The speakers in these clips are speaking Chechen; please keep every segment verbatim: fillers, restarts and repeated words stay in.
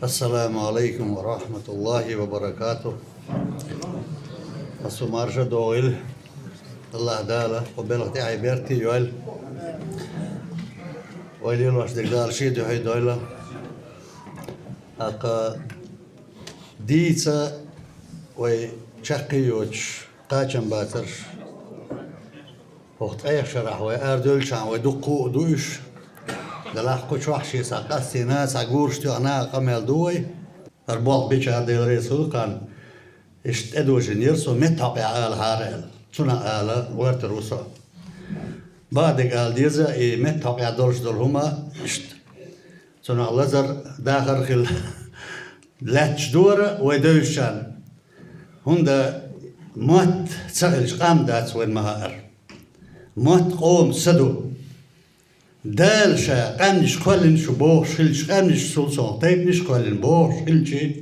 Ассаламу алейкум ва рахматуллахи ва баракатух. Ас марша догӀил. Аллах Дала кху белха тӀехье берти йойла. Вай лелош дерг Дала шен дуьхьа дойла. ТӀаккха дийца вай чаккхе йоцуш кхачам бацарш. ХӀокху ткъех шарахь вай арадевллачхьана вай дуккха а ду уьш. Делахь кху чохь шен цхьа къастийна, цхьа гураш тоьхна къамел ду вай. ХӀара болх бича Дела реза хуьлда кхарна. Иштта тӀедожийнера со, меттахьокъехь алахьара аьлла. Цунах ала гӀоьртур ву со. Бакъдерг ала деза, и меттахьокъехь долуш долу хӀума иштта. Цунах лазар, дахар хила лаьтташ дара вай девзачарна. ХӀунда мотт ца хилча, къам дац вайн ма-хаъара. Мотт къоман са ду. Дала ша къаьмнаш кхоьллина шу бохуш хилча, къаьмнаш цул совнаха тайпанаш а кхоьллина бохуш хилча,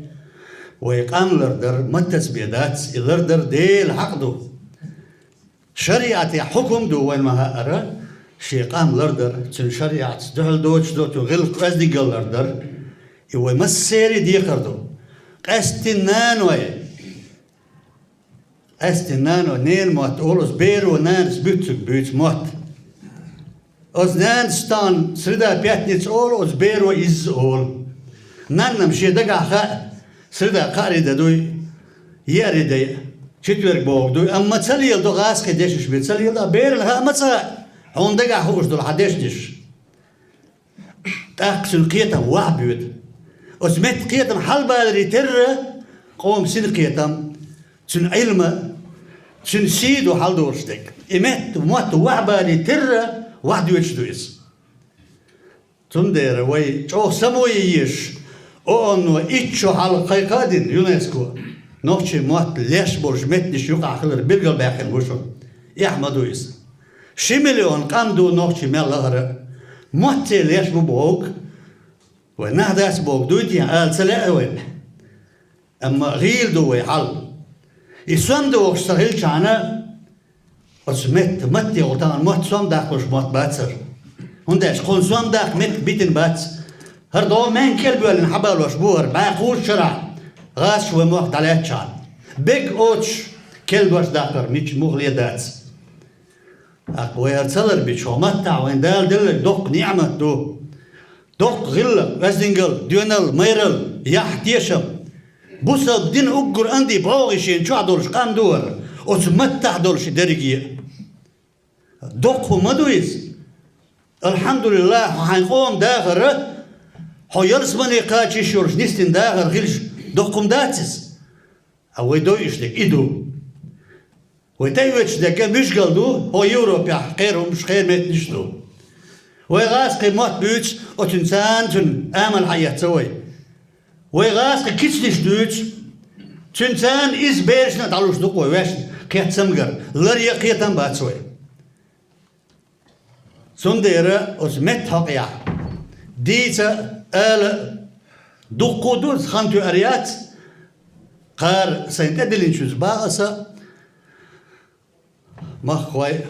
вай къам лардар маттаца бен дац, и лардар Делан хьакъ ду. ШариӀатехь хьукум ду вайн ма-хаъара, шен къам лардар, цуьнан шариӀатца дуьхьал доцуш долу гӀиллакх, оьздангалла лардар, и вай массеран а декхар ду. Къаьсттина наной, къаьсттина наной, ненан мотт олу, оцу беро нанас буьйцург буьйцу мотт. Оцу нанас тахана среда, пятница олу, оцу беро изза олу. Нанна-м шен дагахь хаьа, среда кхаарин де дуй, еарин де, четверг бохург дуй, амма ца леладо гӀазкхийн дешнаш бен, ца леладо, а берана хаа ма ца хаьа, хьуна дагахь хууш долу хьан дешнаш. ТӀаккха цуьнан кхетам ваха боьду. Оцу меттан кхетам хьалабаларе терра, къоман синкхетам, цуьнан Ӏилма, цуьнан сий ду хьаладолуш дерг. И метта, мотт ваха бале терра, ваха доьдуш ду иза. Цундела вай чӀогӀа само ян езаш, ООН-о итт шо хьалха кхайкха а дина, ЮНЕСКО, нохчийн мотт леш болчу меттанаш юкъахь хилар билгалбаьккхина бу шуна. Эхь ма ду иза. Ши миллион къам ду нохчий мел лахара. Мотт церан леш бу бохург, вай нах дац бохург дуй те, ала ца лаьа вайна. Амма гӀийла ду вай хьал. И сом дохуш ца хилчахьана, оцу метта, матте гӀо тахана мотт сом даккхалуш мотт бацара. ХӀунда аьлча кхунна сом даккха меттиг битина бац. ХӀара догӀу маьнга кӀел боьллина хьабалош бу хӀара, бӀе кхузткъа шарахь гӀазкхаша вай мохк дӀалаьцначхьана. Бег оцуш кӀел дош даккхар мича муххале а дац. ТӀаккха вай хӀара ца ларбича, хӀокху маттахь вайн Дала делларг доккха ниӀмат ду. Доккха гӀиллакх, оьздангалла, доьналла, майралла, яхь, тешам. Бусалба дин уггар анди бӀогӀий шена чохь долуш къам ду хӀара, оцу маттахь долуш и дерриге а. Доккха хӀума ма ду иза. Алхьамдулиллах, хьо хьайн къоман дахар, хьо ялсамане кхача йиш йолуш нисдина дахар хилча, доккха хӀума дац иза? Ткъа вай дойуш дерг и ду. Вай тӀеоьцуш дерг муьжгал ду, хӀо Европехь кхеран хӀумаш, кхеран меттанаш ду. Вай гӀазкхийн мотт буьйцу, оцуьнан царна цуьнан амал хьаэцна вай. Вай гӀазкхийн кицанаш дуьйцу, цуьнан царна иза берашна а дӀалуш ду-кх вай ваьшна кхетта цамгар, ларъян а кхетам а бац вай. Цундела оцу меттан хьокъехь дийца а, ала а дуккха а ду, хан тоьар яц, кхара сайн тӀедиллинчуьнца боху аса, махкахой,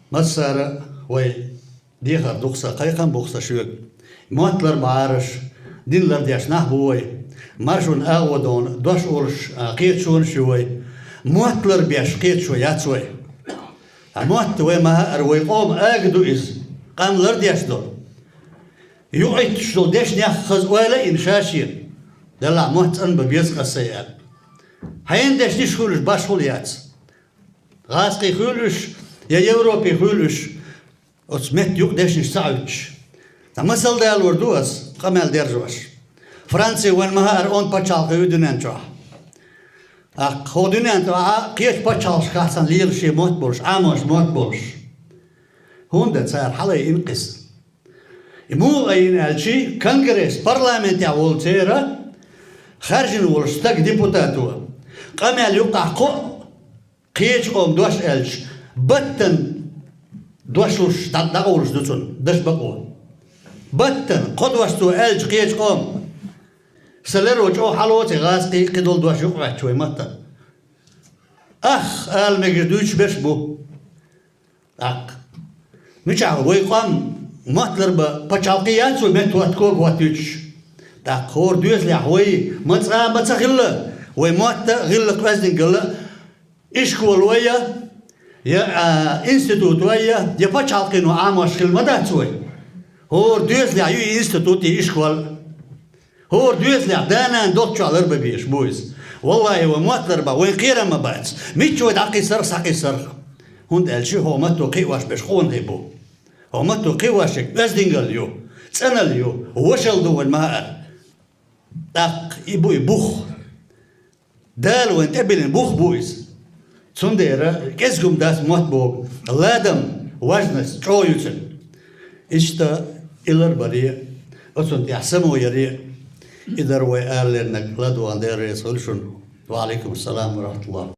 массара а вай дехар ду-кх сан, кхайкхам бу-кх сан шуьга. Мотт ларбахьара аш, дин лардеш нах бу вай. Маршонан агӀо дона дош олуш, а, кхеташонаш ю вай. Мотт ларбеш кхеташо яц вай. Ткъа мотт вай ма-хаъара, вай къоман ага ду иза, къам лардеш долу. ЮкъахӀитташ долу дешнех хаза ойла а йина ша-шена, делахь мотт цӀанбан беза-кх аса аьлла. Хьенан дешнаш хуьлуш башхалла яц. ГӀазкхийн хуьлу уьш, я Европин хуьлу уьш, оцу метта юкъа дешнаш ца Ӏуьттуш. Ткъа масал далор ду ас, къамел дерзош. Франци вайн ма-хаъара онда пачхьалкх ю дуьнен чохь. ТӀаккха хӀокху дуьнен тӀехь кхечу пачхьалкхашкахь санна лела шен мотт болуш, Ӏамош мотт болуш. ХӀунда цара хьалаайина кхин? И муха айина аьлчи, конгресс, парламентехь волу церан хаьржина волуш стаг, депутато, къамел юккъахь кхоъ кхечу къоман дош аьлча, баттана дош луш дӀа-, дӀакъовлуш ду цунна, даш бакъо. Баттана кхо дош цо аьлча кхечу къоман, сан леро чӀогӀа хьалоций гӀазкхийн кхидолу дош юкъахӀоьттича вай маттана. Ах, ала мегаш дуьйцуш берш бу. ТӀаккха. Мичахь вай къам мотт ларбан пачхьалкх яц вай, меттахӀотта кога хӀоттуьйтуш? ТӀаккха хӀора доьзалехь вай ма цкъа а ма ца хилла, вай мотт а, гӀиллакх-оьздангалла а, ишкол вай а, я, а, институт вай а, я пачхьалкхено Ӏамош хилла ма дац вай. ХӀора доьзалехь ю и институт, и ишкол. ХӀора доьзалехь да-нана долччохь ларбан безаш бу иза. Валлахьи, вай мотт ларбахь, вайн кхерам ма бац. Мичча вай дӀакхийсарх, схьакхийсарх. ХӀунда аьлча хӀокху матто кхиош берш къонахий бу. ХӀокху матто кхиош ерг оьздангалла ю, цӀеналла ю, вошалла ду вайн ма-аллара. ТӀаккха и бу и бух. Дала вайна тӀебиллина бух бу иза. Цундела кӀезиг хӀума дац мотт боху, ладам, важность чӀогӀа ю цуьнан. Иштта и ларбаре а, оцунна тӀехь само яре а, и дара вай алалерниг, ладогӀа Дела реза хуьлда шуна. Ва Ӏалайкум ассалам ва рахьматуллахӀ.